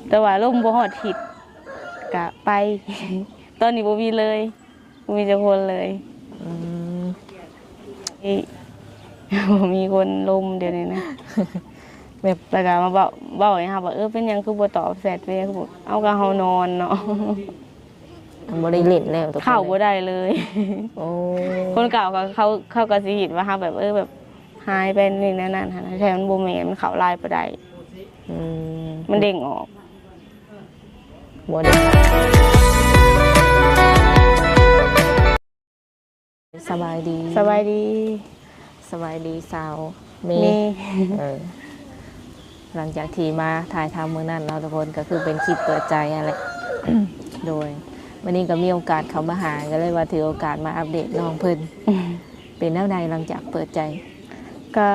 ແຕ່ວ່າລົມບໍ່ຮອດທິດກະໄປ. ຕອນນີ້ບໍ່ມີເລີຍ ບໍ່ມີຈັກຄົນເລີຍ. ອືມ ເອີ ບໍ່ມີຄົນລົມດຽວນີ້ນະ ແບບ ແລ້ວກະມາເວົ້າ ເວົ້າໃຫ້ເຮົາວ່າ ເອີ ເປັນຫຍັງຄືບໍ່ຕອບແຊັດເວ ຄືບໍ່ ເອົາ ກະເຮົານອນເນາະ. ມັນບໍ່ໄດ້ຫຼິ້ນແລ້ວ ເຂົ້າບໍ່ໄດ້ເລີຍ. ໂອ້ ຄົນເກົ່າເຂົາ ເຂົາ ເຂົາກໍຊິຄິດວ່າເຮົາແບບ ເອີ ແບບຫາຍໄປນີ້ນັ້ນຫັ້ນນະ ແທ້ມັນບໍ່ແມ່ນ ມັນເຂົ້າ LINE ບໍ່ໄດ້. ອືມ ມັນເດ້ງອອກ ບໍ່ໄດ້. ສະບາຍດີ. ສະບາຍດີ. ສະບາຍດີສາວເມ. ເອີ ຫຼັງຈາກທີ່ມາຖ່າຍທຳມື້ນັ້ນເນາະທຸກຄົນ ກໍຄືເປັນຄລິບເປີດໃຈຫັ້ນແຫຼະ. ໂດຍ ມື້ນີ້ກໍມີໂອກາດເຂົ້າມາຫາ ກໍເລີຍວ່າຖືໂອກາດມາອັບເດດນ້ອງເພິ່ນ. ເປັນແນວໃດຫຼັງຈາກເປີດໃຈ? ກໍ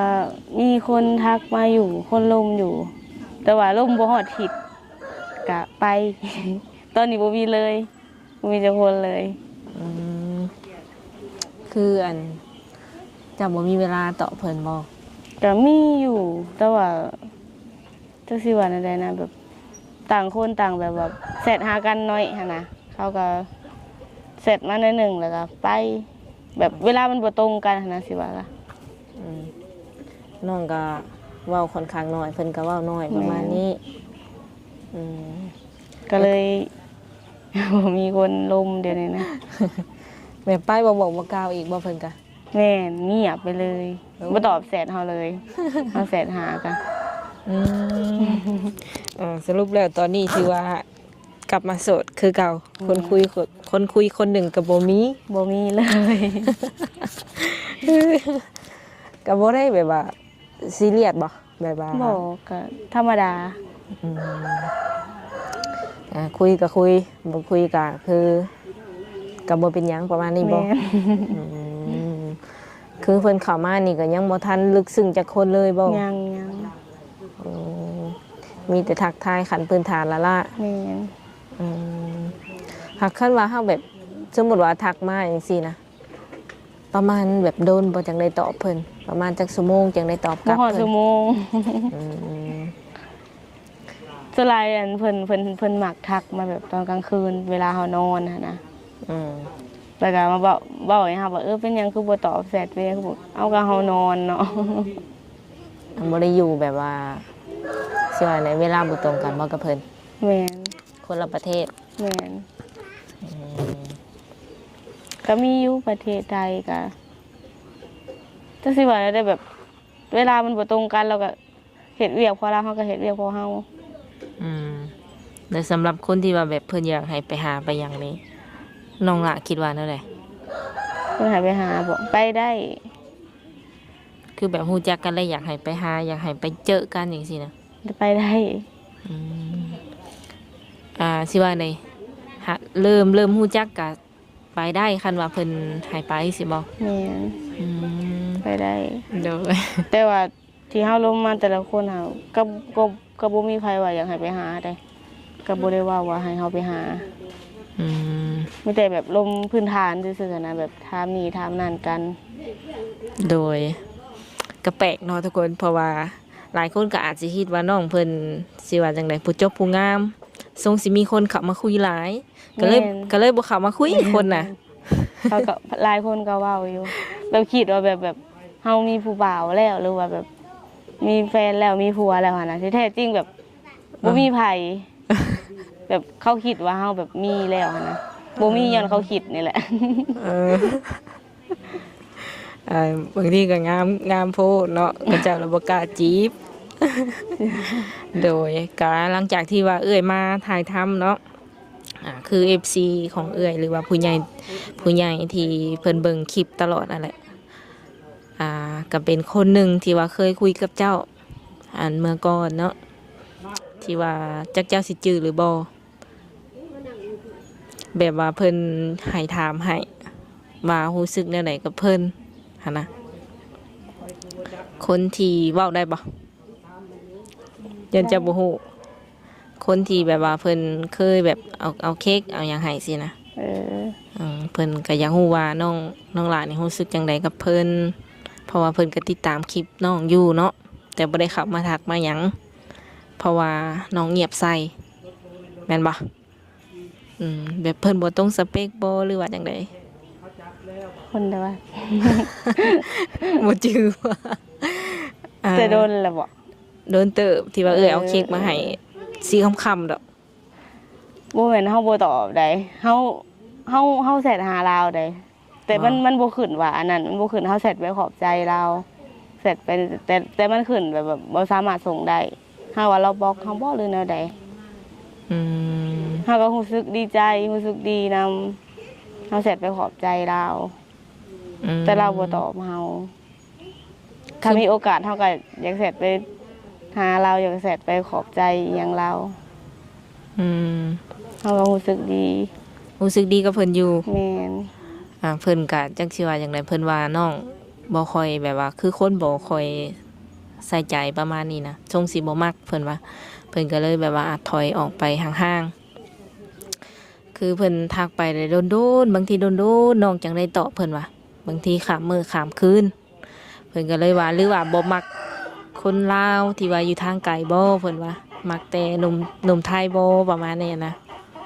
ມີຄົນທັກມາຢູ່ ຄົນລົມຢູ່ ແຕ່ວ່າລົມບໍ່ຮອດທິດກະໄປ. ຕອນນີ້ບໍ່ມີເລີຍ ບໍ່ມີຈັກຄົນເລີຍ. ອືມ ຄືອັນ ເຈົ້າບໍ່ມີເວລາຕອບເພິ່ນບໍ່? ກະມີຢູ່ ແຕ່ວ່າ ຈັກຊິວ່າແນວໃດນະ ແບບຕ່າງຄົນຕ່າງແບບວ່າແຊັດຫາກັນໜ້ອຍຫັ້ນນະ ເຂົາກໍແຊັດມາໜ້ອຍໜຶ່ງ ແລ້ວກໍໄປ ແບບເວລາມັນບໍ່ຕົງກັນຫັ້ນນະ ຊິວ່າລະ. ອືມ ນ້ອງກໍເວົ້າຂ້ອນຂ້າງໜ້ອຍ ເພິ່ນກໍເວົ້າໜ້ອຍ ແມ່ນ ປະມານນີ້. ອືມ ກໍເລີຍ ບໍ່ມີຄົນລົມດຽວນີ້ນະ ແບບໄປບໍ່ບອກບໍ່ກ່າວອີກບໍ່ ເພິ່ນກະ ແມ່ນ ງຽບໄປເລີຍ. ໂອ້ ບໍ່ຕອບແຊັດເຮົາເລີຍ ເຮົາແຊັດຫາກະ. ອືມ ເອີ ສະຫຼຸບແລ້ວຕອນນີ້ຖືວ່າກັບມາໂສດຄືເກົ່າ. ແມ່ນ ຄົນຄຸຍ ຄົນ ຄົນຄຸຍຄົນໜຶ່ງກໍບໍ່ມີ. ບໍ່ມີເລີຍ ກໍບໍ່ໄດ້ແບບວ່າ ຊີຣຽສບໍ່? ແບບວ່າ ບໍ່ ກໍທຳມະດາ. ອືມ ອ່າ ຄຸຍກໍຄຸຍ ບໍ່ຄຸຍກໍຄື ກໍບໍ່ເປັນຫຍັງ ປະມານນີ້ບໍ່? ແມ່ນ. ອືມ ຄືເພິ່ນເຂົ້າມານີ້ກໍຍັງບໍ່ທັນລຶກຊຶ້ງຈັກຄົນເລີຍບໍ່? ຍັງ ຍັງ. ໂອ້ ມີແຕ່ທັກທາຍຂັ້ນພື້ນຖານລະລະ. ແມ່ນ. ອືມ ຫາກຄັນວ່າເຮົາແບບ ສົມມຸດວ່າທັກມາຈັ່ງຊີ້ນະ ປະມານແບບດົນບໍ່ ຈັ່ງໄດ້ຕອບເພິ່ນ? ປະມານຈັກຊົ່ວໂມງຈັ່ງໄດ້ຕອບກັບ? ບໍ່ຮອດຊົ່ວໂມງ. ອືມ ສ່ວນຫຼາຍອັນເພິ່ນ ເພິ່ນ ເພິ່ນມັກທັກມາແບບຕອນກາງຄືນ ເວລາເຮົານອນຫັ້ນນະ. ອືມ ແລ້ວກໍມາເວົ້າ ເວົ້າໃຫ້ເຮົາວ່າ ເອີ ເປັນຫຍັງຄືບໍ່ຕອບແຊັດເວ ຄືບໍ່ ເອົາ ກໍເຮົານອນເນາະ. ມັນບໍ່ໄດ້ຢູ່ແບບວ່າ ຊິວ່າໃນເວລາບໍ່ຕົງກັນບໍ່ກັບເພິ່ນ? ແມ່ນ. ຄົນລະປະເທດ? ແມ່ນ. ອືມ ກໍມີຢູ່ປະເທດໄທ ກໍ ຈັກຊິວ່າແນວໃດ ແບບເວລາມັນບໍ່ຕົງກັນ ລາວກໍເຮັດວຽກພວກລາວ ເຮົາກໍເຮັດວຽກພວກເຮົາ. ອືມ ແລະ ສຳລັບຄົນທີ່ວ່າແບບເພິ່ນຢາກໃຫ້ໄປຫາໄປຫຍັງນີ້ ນ້ອງຫຼ້າຄິດວ່າແນວໃດ? ເພິ່ນໃຫ້ໄປຫາບໍ? ໄປໄດ້. ຄືແບບຮູ້ຈັກກັນແລ້ວຢາກໃຫ້ໄປຫາ ຢາກໃຫ້ໄປເຈີກັນຈັ່ງຊີ້ນະ? ໄປໄດ້. ອືມ ອ່າ ຊິວ່າໃດ ເລີ່ມ ເລີ່ມຮູ້ຈັກກະໄປໄດ້ ຄັນວ່າເພິ່ນໃຫ້ໄປຊີ້ບໍ? ແມ່ນ. ອືມ ໄປໄດ້. ໂດຍ ແຕ່ວ່າທີ່ເຮົາລົມມາແຕ່ລະຄົນຫັ້ນ ກໍ ກໍ ກໍບໍ່ມີໃຜວ່າຢາກໃຫ້ໄປຫາໃດ. ກໍບໍ່ໄດ້ເວົ້າວ່າໃຫ້ເຮົາໄປຫາ. ອືມ ມີແຕ່ແບບລົມພື້ນຖານຊື່ໆນະ ແບບຖາມນີ້ຖາມນັ້ນກັນ. ໂດຍ ກໍແປກເນາະທຸກຄົນ ເພາະວ່າຫຼາຍຄົນກໍອາດຊິຄິດວ່ານ້ອງເພິ່ນ ຊິວ່າຈັ່ງໃດ ຜູ້ຈົບຜູ້ງາມ ຊົງຊິມີຄົນເຂົ້າມາຄຸຍຫຼາຍ ກໍເລີຍ ແມ່ນ ກໍເລີຍບໍ່ເຂົ້າມາຄຸຍ ແມ່ນ ຄົນນະ. ເຂົາກໍ ຫຼາຍຄົນກໍເວົ້າຢູ່ ແບບຄິດວ່າແບບ ແບບເຮົາມີຜູ້ບ່າວແລ້ວ ຫຼືວ່າແບບມີແຟນແລ້ວ ມີຜົວແລ້ວຫັ້ນນະ ທີ່ແທ້ຈິງແບບ ບໍ່ມີໃຜ ແບບເຂົາຄິດວ່າເຮົາແບບມີແລ້ວຫັ້ນນະ ບໍ່ມີ ອືມ ຍ້ອນເຂົາຄິດນີ້ແຫຼະ. ເອີ ອ່າ ບາງທີກໍງາມ ງາມໂພດເນາະ ເຂົາເຈົ້າລະບໍ່ກ້າຈີບ. ໂດຍ ກະຫຼັງຈາກທີ່ວ່າເອື້ອຍມາຖ່າຍທຳເນາະ ອ່າ ຄືເອັຟຊີຂອງເອື້ອຍ ຫຼືວ່າຜູ້ໃຫຍ່ ຜູ້ໃຫຍ່ທີ່ເພິ່ນເບິ່ງຄລິບຕະຫຼອດນັ້ນແຫຼະ ອ່າ ກໍເປັນຄົນໜຶ່ງທີ່ວ່າເຄີຍຄຸຍກັບເຈົ້າ ອັນເມື່ອກ່ອນເນາະ ທີ່ວ່າຈັກເຈົ້າຊິຈື່ຫຼືບໍ່ ແບບວ່າເພິ່ນໃຫ້ ຖາມໃຫ້ວ່າຮູ້ສຶກແນວໃດກັບເພິ່ນຫັ້ນນະ. ຄົນທີ່ເວົ້າໄດ້ບໍ່? ຢ້ານເຈົ້າບໍ່ຮູ້. ຄົນທີ່ແບບວ່າເພິ່ນເຄີຍແບບເອົາ ເອົາເຄັກເອົາຫຍັງໃຫ້ຊີ້ນະ. ເອີ ເອີ ເພິ່ນກໍຢາກຮູ້ວ່ານ້ອງ ນ້ອງຫຼ້ານີ້ຮູ້ສຶກຈັ່ງໃດກັບເພິ່ນ ເພາະວ່າເພິ່ນກໍຕິດຕາມຄລິບນ້ອງຢູ່ເນາະ ແຕ່ບໍ່ໄດ້ເຂົ້າມາທັກມາຫຍັງ ເພາະວ່ານ້ອງງຽບໃສ່. ມ່ນບໍ່? ອືມ ແບບເພິ່ນບໍ່ຕົງສະເປັກບໍ່ ຫຼືວ່າຈັ່ງໃດ? ຄົນໃດວະ? ບໍ່ຈື່ວ່າ ອ່າ ແຕ່ດົນແລ້ວບໍ່? ດົນເຕີບທີ່ວ່າເອື້ອຍເອົາເຄັກມາໃຫ້ ເອີ ສີຄ່ຳໆດອກ. ບໍ່ແມ່ນເຮົາບໍ່ຕອບໃດ ເຮົາ ເຮົາ ເຮົາແຊັດຫາລາວໃດ ແຕ່ມັນ ອໍ ມັນບໍ່ຂຶ້ນວ່າອັນນັ້ນ ມັນບໍ່ຂຶ້ນ ເຮົາແຊັດໄປຂອບໃຈລາວ ແຊັດໄປ ແຕ່ ແຕ່ມັນຂຶ້ນແບບ ແບບບໍ່ສາມາດສົ່ງໄດ້ ຫາວ່າລາວບລັອກເຮົາບໍ່ ຫຼືແນວໃດ. ອືມ ເຮົາກໍຮູ້ສຶກດີໃຈ ຮູ້ສຶກດີນຳ ເຮົາແຊັດໄປຂອບໃຈລາວ ອືມ ແຕ່ລາວບໍ່ຕອບເຮົາ. ຖ້າມີໂອກາດເຮົາກໍຢາກແຊັດໄປຫາລາວ ຢາກແຊັດໄປຂອບໃຈອີ່ຫຍັງລາວ. ອືມ ເຮົາກໍຮູ້ສຶກດີ ຮູ້ສຶກດີກັບເພິ່ນຢູ່. ແມ່ນ ອ່າ ເພິ່ນກໍຈັກຊິວ່າຈັ່ງໃດ ເພິ່ນວ່ານ້ອງບໍ່ຄ່ອຍ ແບບວ່າຄືຄົນບໍ່ຄ່ອຍໃສ່ໃຈປະມານນີ້ນະ ຊົງຊິບໍ່ມັກ ເພິ່ນວ່າ ເພິ່ນກໍເລີຍແບບວ່າ ອາ ຖອຍອອກໄປຫ່າງໆ. ຄືເພິ່ນທັກໄປແລ້ວດົນໆ ບາງທີດົນໆ ນ້ອງຈັ່ງໄດ້ຕອບ ເພິ່ນວ່າ ບາງທີຂ້າມມື້ຂ້າມຄືນ. ເພິ່ນກໍເລີຍວ່າ ຫຼືວ່າບໍ່ມັກຄົນລາວທີ່ວ່າຢູ່ທາງໄກບໍ່ ເພິ່ນວ່າ ມັກແຕ່ໜຸ່ມ ໜຸ່ມໄທບໍ່ ປະມານນີ້ນະ.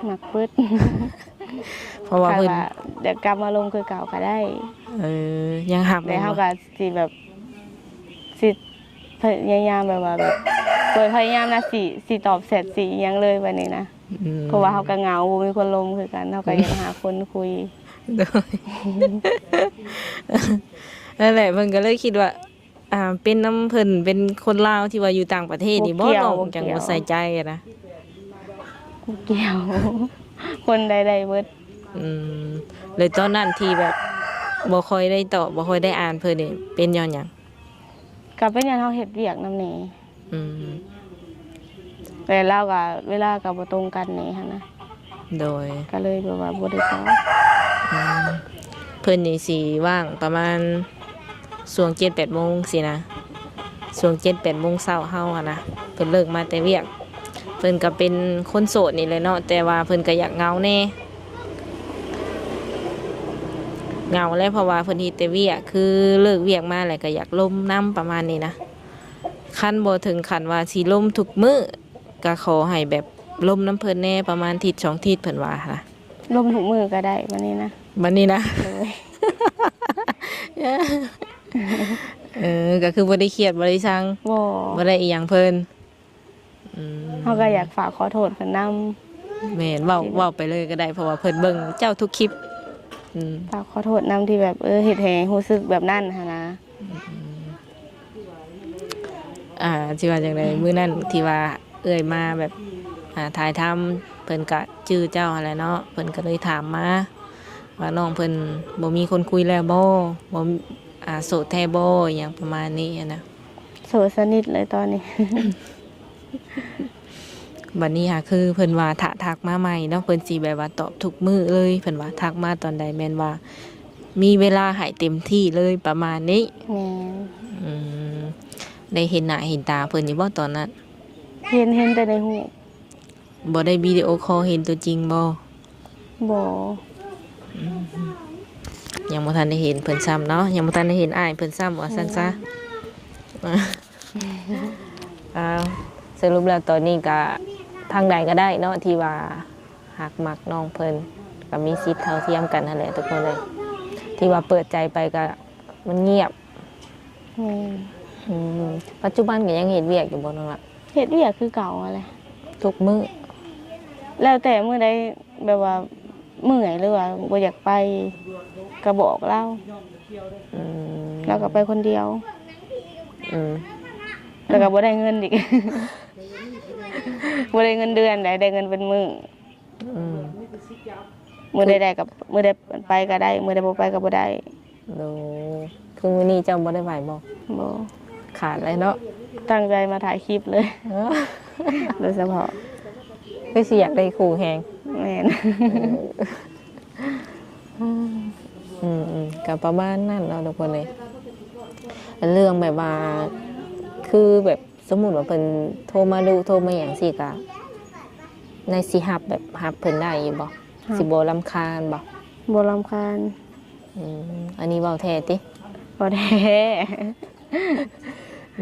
ມັກເບິດ ເພາະວ່າເພິ່ນ ຄັນວ່າຢາກກັບມາລົມຄືເກົ່າກໍໄດ້. ເອີ ຍັງຮັກ ແຕ່ເຮົາກໍຊິແບບ ຊິພະຍາຍາມແບບວ່າ ແບບ ເອີ ພະຍາຍາມນະ ຊິ ຊິຕອບແຊັດ ຊິອີ່ຫຍັງເລີຍ ແບບນີ້ນະ. ອືມ ເພາະວ່າເຮົາກໍເຫງົາ ບໍ່ມີຄົນລົມຄືກັນ ເຮົາກໍ ອືມ ຢາກຫາຄົນຄຸຍ. ໂດຍ ນັ້ນແຫຼະ ເພິ່ນກໍເລີຍຄິດວ່າ ອ່າ ເປັນນຳເພິ່ນ ເປັນຄົນລາວທີ່ວ່າຢູ່ຕ່າງປະເທດນີ້ບໍ່ ບໍ່ກ່ຽວ ນ້ອງຈັ່ງບໍ່ໃສ່ໃຈນະ. ບໍ່ກ່ຽວ ຄົນໃດໄດ້ເບິດ. ອືມ ແລ້ວຕອນນັ້ນທີ່ແບບບໍ່ຄ່ອຍໄດ້ຕອບ ບໍ່ຄ່ອຍໄດ້ອ່ານເພິ່ນນີ້ ເປັນຍ້ອນຫຍັງ? ກໍເປັນຍ້ອນເຮົາເຮັດວຽກນຳແດ່. ອືມ ແຕ່ລາວກໍເວລາກໍບໍ່ຕົງກັນແດ່ຫັ້ນນະ. ໂດຍ ກໍເລີຍແບບວ່າບໍ່ໄດ້ຕອບ. ອືມ ເພິ່ນນີ້ຊິວ່າງປະມານຊ່ວງເຈັດແປດໂມງຊີ້ນະ ຊ່ວງເຈັດແປດໂມງເຊົ້າເຮົາຫັ້ນນະ ເພິ່ນເລີກມາແຕ່ວຽກ. ເພິ່ນກໍເປັນຄົນໂສດນີ້ແຫຼະເນາະ ແຕ່ວ່າເພິ່ນກໍຢາກເຫງົາແດ່ ເຫງົາແຫຼະ ເພາະວ່າເພິ່ນເຮັດແຕ່ວຽກ ຄືເລີກວຽກມາແລ້ວກໍຢາກລົມນຳ ປະມານນີ້ນະ. ຄັນບໍ່ເຖິງຂັ້ນວ່າຊິລົມທຸກມື້ ກໍຂໍໃຫ້ແບບລົມນຳເພິ່ນແດ່ ປະມານທິດສອງທິດ ເພິ່ນວ່ານະ. ລົມທຸກມື້ກໍໄດ້ບັດນີ້ນະ ບັດນີ້ນະ. ໂດຍ ເອີ ກໍຄືບໍ່ໄດ້ຄຽດ ບໍ່ໄດ້ຊັງ ບໍ່ ບໍ່ໄດ້ອີ່ຫຍັງເພິ່ນ. ອືມ ເຮົາກໍຢາກຝາກຂໍໂທດເພິ່ນນຳ. ແມ່ນ ເວົ້າ ເວົ້າໄປເລີຍກໍໄດ້ ເພາະວ່າເພິ່ນເບິ່ງເຈົ້າທຸກຄລິບ. ອືມ ຝາກຂໍໂທດນຳທີ່ແບບ ເອີ ເຮັດໃຫ້ຮູ້ສຶກແບບນັ້ນຫັ້ນນະ. ອືມ ອ່າ ຊິວ່າຈັ່ງໃດ ມື້ນັ້ນທີ່ວ່າເອື້ອຍມາແບບ ອ່າ ຖ່າຍທຳ ເພິ່ນກະຈື່ເຈົ້າຫັ້ນແຫຼະເນາະ ເພິ່ນກະເລີຍຖາມມາວ່າ ນ້ອງເພິ່ນບໍ່ມີຄົນຄຸຍແລ້ວບໍ່ ບໍ່ ອ່າ ໂສດແທ້ບໍ່ ອີ່ຫຍັງປະມານນີ້ຫັ້ນນະ. ໂສດສະໜິດເລີຍຕອນນີ້. ບັດນີ້ຫາ ຄືເພິ່ນວ່າຖ້າທັກມາໃໝ່ເນາະ ເພິ່ນຊິແບບວ່າຕອບທຸກມື້ເລີຍ ເພິ່ນວ່າທັກມາຕອນໃດແມ່ນວ່າມີເວລາໃຫ້ເຕັມທີ່ເລີຍ ປະມານນີ້. ແມ່ນ. ອືມ ໄດ້ເຫັນໜ້າເຫັນຕາເພິ່ນຢູ່ບໍ່ຕອນນັ້ນ? ເຫັນ ເຫັນແຕ່ໃນຮູບ. ບໍ່ໄດ້ວິດີໂອຄໍເຫັນຕົວຈິງບໍ່? ບໍ່. ອືມ ຍັງບໍ່ທັນໄດ້ເຫັນເພິ່ນຊ້ຳເນາະ ຍັງບໍ່ທັນໄດ້ເຫັນອ້າຍເພິ່ນຊ້ຳ ວ່າຊັ້ນຊະ. ແມ່ນ. ອ້າວ ສະຫຼຸບແລ້ວຕອນນີ້ກະທາງໃດກໍໄດ້ເນາະ ທີ່ວ່າຮັກມັກນ້ອງເພິ່ນ ກໍມີສິດເທົ່າທຽມກັນຫັ້ນແຫຼະທຸກຄົນເອີຍ ທີ່ວ່າເປີດໃຈໄປກໍມັນງຽບ. ແມ່ນ. ອືມ ປັດຈຸບັນກໍຍັງເຮັດວຽກຢູ່ບໍ່ນ້ອງລະ? ເຮັດວຽກຄືເກົ່າຫັ້ນແຫຼະ ທຸກມື້. ແລ້ວແຕ່ມື້ໃດ ແບບວ່າເມື່ອຍ ຫຼືວ່າບໍ່ຢາກໄປ ກໍບອກລາວ. ອືມ ລາວກໍໄປຄົນດຽວ. ອືມ ແລ້ວກໍບໍ່ໄດ້ເງິນອີກ ບໍ່ໄດ້ເງິນເດືອນໃດ ໄດ້ເງິນເປັນມື້. ອືມ ມື້ໃດໄດ້ກໍ ມື້ໃດໄປກໍໄດ້ ມື້ໃດບໍ່ໄປກໍບໍ່ໄດ້. ໂດຍ ຄືມື້ນີ້ເຈົ້າບໍ່ໄດ້ໄປບໍ່? ບໍ່. ຂາດເລີຍເນາະ ຕັ້ງໃຈມາຖ່າຍຄລິບເລີຍ. ເອີ ໂດຍສະເພາະ ຄືຊິຢາກໄດ້ຄູ່ແຮງ. ແມ່ນ. ເອີ ອືມໆ ກໍປະມານນັ້ນເນາະທຸກຄົນເອີຍ. ເລື່ອງແບບວ່າ ຄືແບບ ສົມມຸດວ່າເພິ່ນໂທມາດຸໂທມາຫຍັງຊີ້ກະ ນາຍຊິຮັບ ແບບຮັບເພິ່ນໄດ້ຢູ່ບໍ່? ຮັບ. ຊິບໍ່ລຳຄານບໍ່? ບໍ່ລຳຄານ. ອືມ ອັນນີ້ເວົ້າແທ້ຕິ? ເວົ້າແທ້.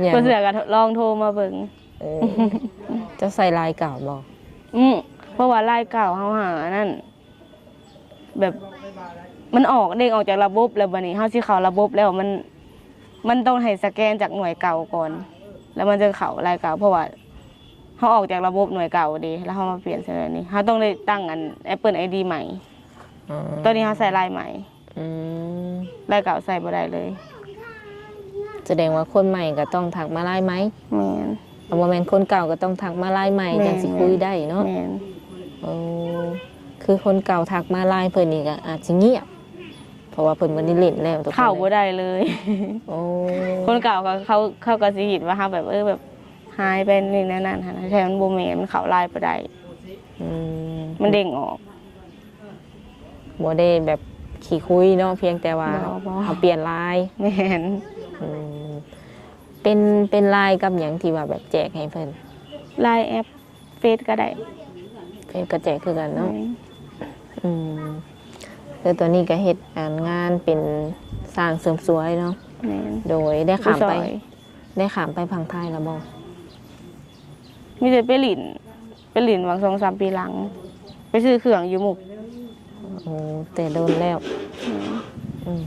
ຫຍັງ? ບໍ່ເຊື່ອກໍລອງໂທມາເບິ່ງ. ເອີ ເຈົ້າໃສ່ລາຍເກົ່າບໍ່? ອືມ ເພາະວ່າລາຍເກົ່າເຮົາຫາອັນນັ້ນ ແບບ ມັນອອກ ເດ້ງອອກຈາກລະບົບ ແລ້ວບາດນີ້ເຮົາຊິເຂົ້າລະບົບແລ້ວ ມັນ ມັນຕ້ອງໃຫ້ສະແກນຈາກໜ່ວຍເກົ່າກ່ອນ ແລ້ວມັນຈຶ່ງເຂົ້າລາຍເກົ່າ ເພາະວ່າເຮົາອອກຈາກລະບົບໜ່ວຍເກົ່າເດ້ ແລ້ວເຮົາມາປ່ຽນໃສ່ແບບນີ້ ເຮົາຕ້ອງໄດ້ຕັ້ງອັນ Apple ID ໃໝ່. ອໍ ຕອນນີ້ເຮົາໃຊ້ລາຍໃໝ່. ອືມ ລາຍເກົ່າໃຊ້ບໍ່ໄດ້ເລີຍ. ສະແດງວ່າຄົນໃໝ່ກໍຕ້ອງທັກມາລາຍໃໝ່. ແມ່ນ. ບໍ່ແມ່ນຄົນເກົ່າກໍຕ້ອງທັກມາລາຍໃໝ່ ແມ່ນ ຈັ່ງຊິຄຸຍໄດ້ເນາະ. ແມ່ນ. ໂອ້ ຄືຄົນເກົ່າທັກມາລາຍເພິ່ນນີ້ກໍອາດຊິງຽບ ເພາະວ່າເພິ່ນບໍ່ໄດ້ຫຼິ້ນແລ້ວ ເຂົ້າບໍ່ໄດ້ເລີຍ. ໂອ້ ຄົນເກົ່າເຂົາ ເຂົາ ເຂົາກໍຊິຄິດວ່າເຮົາແບບ ເອີ ແບບຫາຍໄປນີ້ແນວນັ້ນຫັ້ນນະ ແທ້ມັນບໍ່ແມ່ນ ມັນເຂົ້າລາຍບໍ່ໄດ້. ອືມ ມັນເດ້ງອອກ. ບໍ່ໄດ້ແບບຂີ້ຄຸຍເນາະ ພຽງແຕ່ວ່າ ບໍ່ ບໍ່ ເຮົາປ່ຽນລາຍ. ແມ່ນ. ອືມ ເປັນ ເປັນລາຍກັບຫຍັງທີ່ວ່າແບບແຈກໃຫ້ເພິ່ນ? ລາຍແອັບເຟສກໍໄດ້. ເຟສກໍແຈກຄືກັນເນາະ. ແມ່ນ. ອືມ ແລ້ວຕອນນີ້ກໍເຮັດ ອັນ ງານເປັນຊ່າງເສີມສວຍເນາະ. ແມ່ນ. ໂດຍ ໄດ້ຂ້າມໄປ ຜູ້ຊ່ອຍ ໄດ້ຂ້າມໄປຝັ່ງໄທແລ້ວບໍ່? ມີແຕ່ໄປຫຼິ້ນ ໄປຫຼິ້ນຫວ່າງສອງສາມປີຫຼັງ ໄປຊື້ເຄື່ອງຢູ່ມຸກ. ໂອ້ ແຕ່ດົນແລ້ວ. ແມ່ນ. ອືມ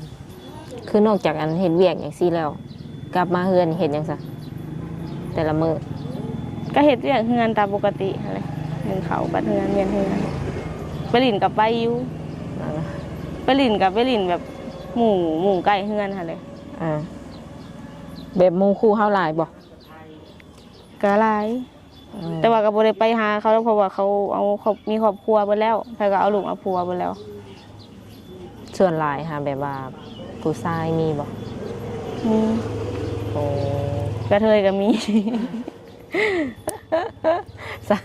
ຄືນອກຈາກອັນເຮັດວຽກຫຍັງຊີ້ແລ້ວ ກັບມາເຮືອນເຮັດຫຍັງຊະ ແຕ່ລະມື້? ກໍເຮັດວຽກເຮືອນຕາມປົກກະຕິຫັ້ນແຫຼະ ໜຶ້ງເຂົ້າ ກວາດເຮືອນ ມ້ຽນເຮືອນ. ໄປຫຼິ້ນກໍໄປຢູ່. ອ່າ ໄປຫຼິ້ນກໍໄປຫຼິ້ນແບບໝູ່ ໝູ່ໃກ້ເຮືອນຫັ້ນແຫຼະ. ອ່າ ແບບໝູ່ຄູ່ເຮົາຫຼາຍບໍ່? ກໍຫຼາຍ. ອືມ ແຕ່ວ່າກໍບໍ່ໄດ້ໄປຫາເຂົາ ເພາະວ່າເຂົາເອົາຄອບ ມີຄອບຄົວເບິດແລ້ວ ໃຜກໍເອົາລູກເອົາຜົວເບິດແລ້ວ. ສ່ວນຫຼາຍຫາແບບວ່າຜູ້ຊາຍມີບໍ່? ມີ. ໂອ້ ກະເທີຍກໍມີ. ສາ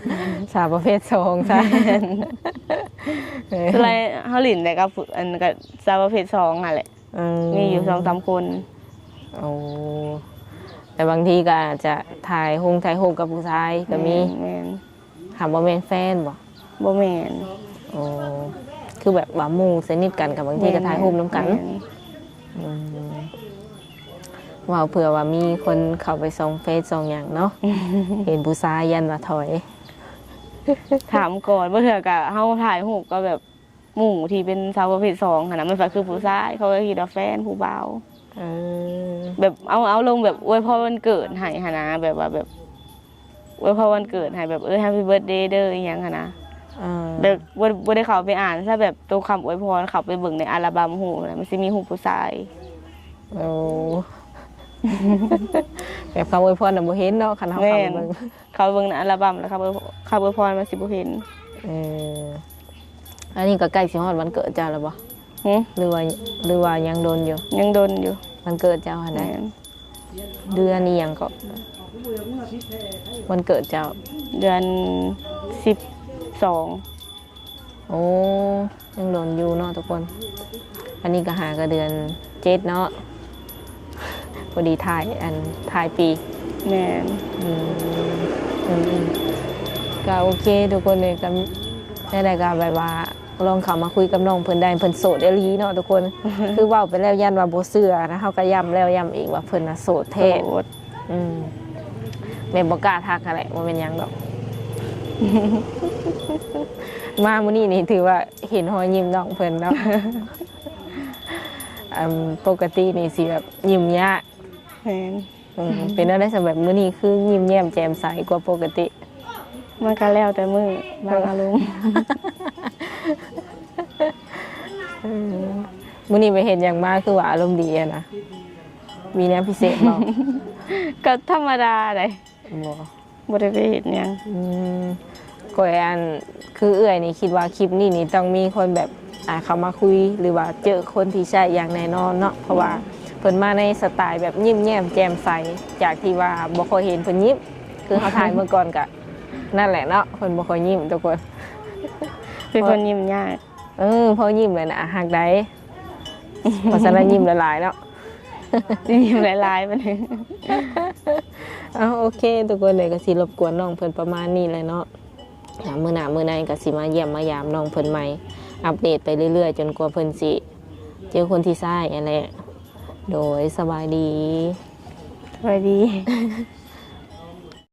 ສາວປະເພດສອງຊະ. ແມ່ນ. ສ່ວນຫຼາຍເຮົາຫຼິ້ນແຕ່ກັບ ອັນ ກັບສາວປະເພດສອງຫັ້ນແຫຼະ. ອືມ ມີຢູ່ສອງສາມຄົນ. ໂອ້ ແຕ່ບາງທີກໍອາດຈະຖ່າຍຮົງຖ່າຍຮູບກັບຜູ້ຊາຍກໍມີ. ແມ່ນ ແມ່ນ. ຫາກບໍ່ແມ່ນແຟນບໍ່? ບໍ່ແມ່ນ. ໂອ້ ຄືແບບວ່າໝູ່ສະໜິດກັນ ກໍບາງທີກໍຖ່າຍຮູບນຳກັນ. ແມ່ນ. ອືມ ເວົ້າເພື່ອວ່າມີຄົນເຂົ້າໄປສ່ອງເຟສສ່ອງຫຍັງເນາະ. ເຫັນຜູ້ຊາຍຢ້ານວ່າຖອຍ. ຖາມກ່ອນ ບາງເທື່ອກໍເຮົາຖ່າຍຮູບກັບແບບ ໝູ່ທີ່ເປັນສາວປະເພດສອງຫັ້ນນະ ມັນກໍຄືຜູ້ຊາຍ ເຂົາກໍຄິດວ່າແຟນຜູ້ບ່າວ. ເອີ ແບບເອົາ ເອົາລົງແບບອວຍພອນວັນເກີດໃຫ້ຫັ້ນນະ ແບບວ່າແບບອວຍພອນວັນເກີດໃຫ້ ແບບ ເອີ Happy Birthday ເດີ ອີ່ຫຍັງຫັ້ນນະ. ເອີ ແບບບໍ່ ບໍ່ໄດ້ເຂົ້າໄປອ່ານຊະ ແບບໂຕຄຳອວຍພອນ ເຂົ້າໄປເບິ່ງໃນອັລບັມຮູບນະ ມັນຊິມີຮູບຜູ້ຊາຍ. ໂອ້ ແບບຄຳອວຍພອນນະບໍ່ເຫັນເນາະ ຄັນເຮົາເຂົ້າໄປເບິ່ງ. ແມ່ນ. ເຂົ້າເບິ່ງໃນອັລບັມແລ້ວ ຄຳອວຍ ຄຳອວຍພອນມັນຊິບໍ່ເຫັນ. ເອີ ອັນນີ້ກໍໃກ້ຊິຮອດວັນເກີດເຈົ້າແລ້ວບໍ່? ຫື? ຫຼືວ່າ ຫຼືວ່າຍັງດົນຢູ່? ຍັງດົນຢູ່. ວັນເກີດເຈົ້າຫັ້ນນະ? ແມ່ນ. ເດືອນອີ່ຫຍັງເກາະ ວັນເກີດເຈົ້າ? ເດືອນສິບສອງ. ໂອ້ ຍັງດົນຢູ່ເນາະທຸກຄົນ. ອັນນີ້ກໍຫາກໍເດືອນເຈັດເນາະ ພໍດີທ້າຍ ອັນ ທ້າຍປີ. ແມ່ນ. ອືມ ອືມ ອືມ ກໍໂອເຄທຸກຄົນເອີຍ. ກໍແນວໃດກໍແບບວ່າລອງເຂົ້າມາຄຸຍກັບນ້ອງເພິ່ນໄດ້ ເພິ່ນໂສດອີ່ຫຼີເນາະທຸກຄົນ. ຄືເວົ້າໄປແລ້ວຢ້ານວ່າບໍ່ເຊື່ອນະ ເຮົາກໍຢ້ຳແລ້ວຢ້ຳອີກວ່າເພິ່ນນະໂສດແທ້. ໂສດ. ອືມ ແມ່ນບໍ່ກ້າທັກຫັ້ນແຫຼະ ບໍ່ແມ່ນຫຍັງດອກ. ມາມື້ນີ້ນີ້ຖືວ່າເຫັນຮອຍຍິ້ມນ້ອງເພິ່ນເນາະ. ອັນ ປົກກະຕິນີ້ຊິແບບຍິ້ມຍາກ. ແມ່ນ. ອືມ ເປັນແນວໃດສຳລັບມື້ນີ້ ຄືຍິ້ມແຍ້ມແຈ່ມໃສກວ່າປົກກະຕິ? ມັນກໍແລ້ວແຕ່ມື້ ບາງອາລົມ. ເອີ ມື້ນີ້ໄປເຮັດຫຍັງມາ ຄືວ່າອາລົມດີຫັ້ນນະ? ມີແນວພິເສດບໍ່? ກໍທຳມະດາໃດ໋. ບໍ່ ບໍ່ໄດ້ໄປເຮັດຫຍັງ. ອືມ ຂ້ອຍ ອັນ ຄືເອື້ອຍນີ້ຄິດວ່າຄລິບນີ້ນີ້ຕ້ອງມີຄົນແບບ ອ່າ ເຂົ້າມາຄຸຍ ຫຼືວ່າເຈີຄົນທີ່ໃຊ້ຢ່າງແນ່ນອນເນາະ ເພາະວ່າເພິ່ນມາໃນສະໄຕແບບຍິ້ມແຍ້ມແຈ່ມໃສ ຈາກທີ່ວ່າບໍ່ຄ່ອຍເຫັນເພິ່ນຍິ້ມ ຄືເຮົາຖ່າຍເມື່ອກ່ອນກະນັ້ນແຫຼະເນາະ ເພິ່ນບໍ່ຄ່ອຍຍິ້ມທຸກຄົນ. ເປັນຄົນຍິ້ມຍາກ. ເອີ ພໍຍິ້ມແລ້ວນະ ຮັກໄດ໋. ເພາະສະນັ້ນຍິ້ມຫຼາຍໆເນາະ. ຊິຍິ້ມຫຼາຍໆບັດນີ້. ເອົາ ໂອເຄ ທຸກຄົນເອີຍ ກໍຊິລົບກວນນ້ອງເພິ່ນປະມານນີ້ແຫຼະເນາະ. ອ່າ ມື້ໜ້າມື້ໃນກໍຊິມາຢ້ຽມມາຢາມນ້ອງເພິ່ນໃໝ່ ອັບເດດໄປເລື້ອຍໆ ຈົນກວ່າເພິ່ນຊິເຈີຄົນທີ່ໃຊ້ຫັ້ນແຫຼະ. ໂດຍ ສະບາຍດີ. ສະບາຍດີ.